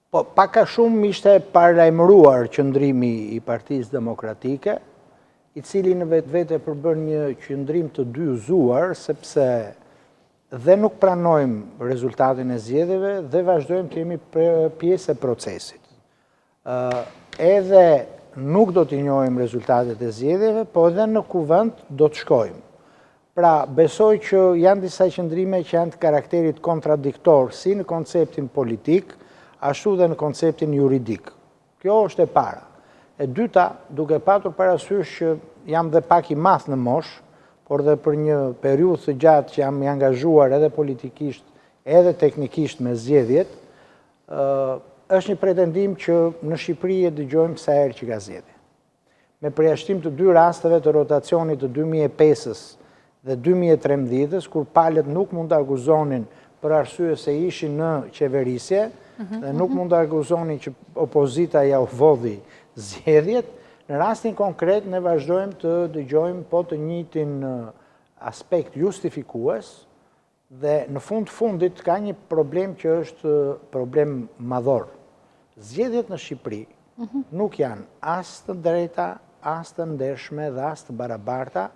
Po, pak a shumë ishte paralajmëruar qëndrimi i Partisë Demokratike, i cili në vetvete përbën një qëndrim të dyzuar, sepse dhe nuk pranojmë rezultatin e zgjedhjeve dhe vazhdojmë të jemi pjesë e procesit. Edhe nuk do t'i njohim rezultatet e zgjedhjeve, po edhe në kuvend do të shkojmë. Pra, besoj që janë disa qëndrime që janë të karakterit kontradiktor, si në konceptin politik, ashtu dhe në konceptin juridik. Kjo është e para. E dyta, duke patur parasysh që jam dhe pak i madh në moshë, por dhe për një periudhë të gjatë që jam i angazhuar edhe politikisht, edhe teknikisht me zgjedhjet, është një pretendim që në Shqipëri e dëgjojmë sa herë që ka zgjedhje. Me përjashtim të dy rasteve të rotacionit të 2005-ës dhe 2013-ës, kur palët nuk mund të akuzonin për arsye se ishin në qeverisje dhe nuk mund të akuzonin që opozita ja u vodhi zgjedhjet, në rastin konkret ne vazhdojmë të dëgjojmë po të njëjtin aspekt justifikues Dhe në fund të fundit ka një problem që është problem madhor. Zgjedhjet në Shqipëri nuk janë as të drejta, as të ndershme dhe as të barabarta.